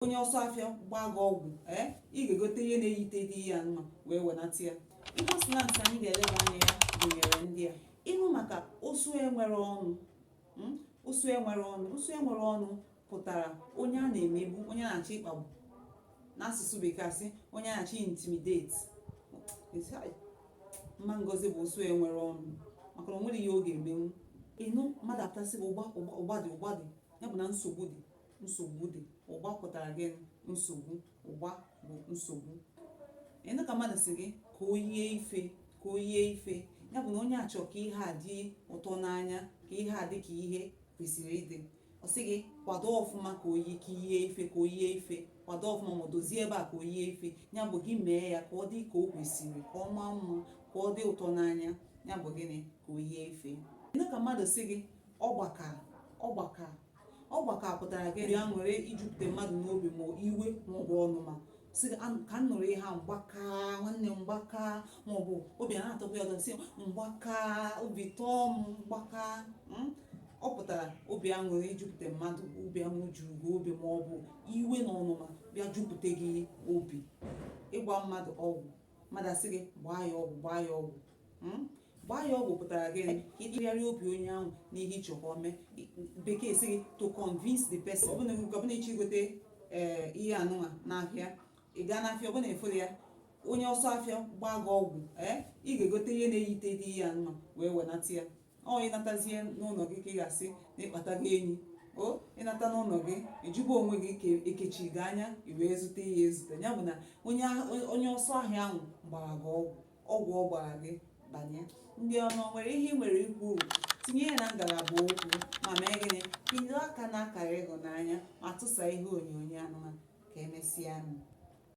Onye ọsọ afịa gbaa gị ọgwụ, ee, ị ga-egote ihe na-eyite dị ihe anụma wee wenata ya. Igbo slangs anyị ga-eleba anya ya gụnyere ndị a. Ịnụ maka ụsụ enwere ọnụ, ụsụ enwere ọnụ. Ụsụ enwere ọnụ pụtara onye a na-emegbu, onye a na-achọ ịkpagbu. N'asụsụ Bekee, asị onye a na-achọ intimidate. Mma Ngozi bụ ụsụ enwere ọnụ maka na o nwere ihe ọ ga-emenwu. Ịnụ mmadụ apụtasị gị, "Ụgba, ụgba, ụgba dị, ụgba dị," ya bụ na nsogbu dị, nsogbu dị. Ụgba pụtara gị nsogbu. Ụgba bụ nsogbu. Ịnụ ka mmadụ si gị ka o yie ife, ka o yie ife, ya bụ na onye achọ ka ihe a dị ụtọ n'anya, ka ihe a dị ka ihe kwesịrị ịdị. Ọ sị gị kwado ọfụma ka o yie, ka yie ife, ka o yie ife, kwado ọfụma ma dozie ebe a ka o yie ife. Ya bụ gị mee ya ka ọ dị ka o kwesịrị, ka ọ maa mma, ka ọ dị ụtọ n'anya. Ya bụ gịnị? Ka o yie ife. Ịnụ ka mmadụ sị gị ọgbaka, ọgbaka, ọgbaka pụtara gị obi aṅụrị ijupụta mmadụ n'obi, ma iwe maọbụ ọnụma. Sị ka m nụrụ ihe a, mgbaka, nwanne m, mgbaka, maọbụ obi a na-atọkwa ya ụtọ, sị mgbaka, obi tọọ m mgbaka. Ọ pụtara obi aṅụrị ijupụta mmadụ, obi aṅụrị juru gị obi, maọbụ iwe na ọnụma bịa jupụta gị obi. Ịgba mmadụ ọgwụ, mmadụ asị gị gbaa ya ọgwụ, gbaa ya ọgwụ, Gbaa ya ọgwụ pụtara gịnị? Ka ịtụgharị obi onye ahụ n'ihe ịchọ ka o mee. Bekee sị gị to convince the person. Ọ bụna ịchọ igote ee ihe anụnwa n'ahịa, ị gaa n'afịa, ọ bụna ịfụrụ ya, onye ọsọ afịa gbaa gị ọgwụ, ee, ị ga-egote ihe na-eyite dị ihe anụnwa wee wenata ya. Ọ ịnatazie n'ụlọ gị ka ị ga-asị na ịkpata gị enyi o. Ịnata n'ụlọ gị, ejikwa onwe gị ka ekechi gị anya i wee zute ihe ezute. Ya bụ na onye ọsọ ahịa ahụ gbara gị ọgwụ, ọgwụ ọ gbara gị banye. Ndị ọma, nwere ihe ị nwere ikwu, tinye ya na ngalaba okwu, ma mee gịnị? Pinye aka n'akara ịhụnanya ma tụsa ihe onyonyo anụma. Ka emesịa nụ.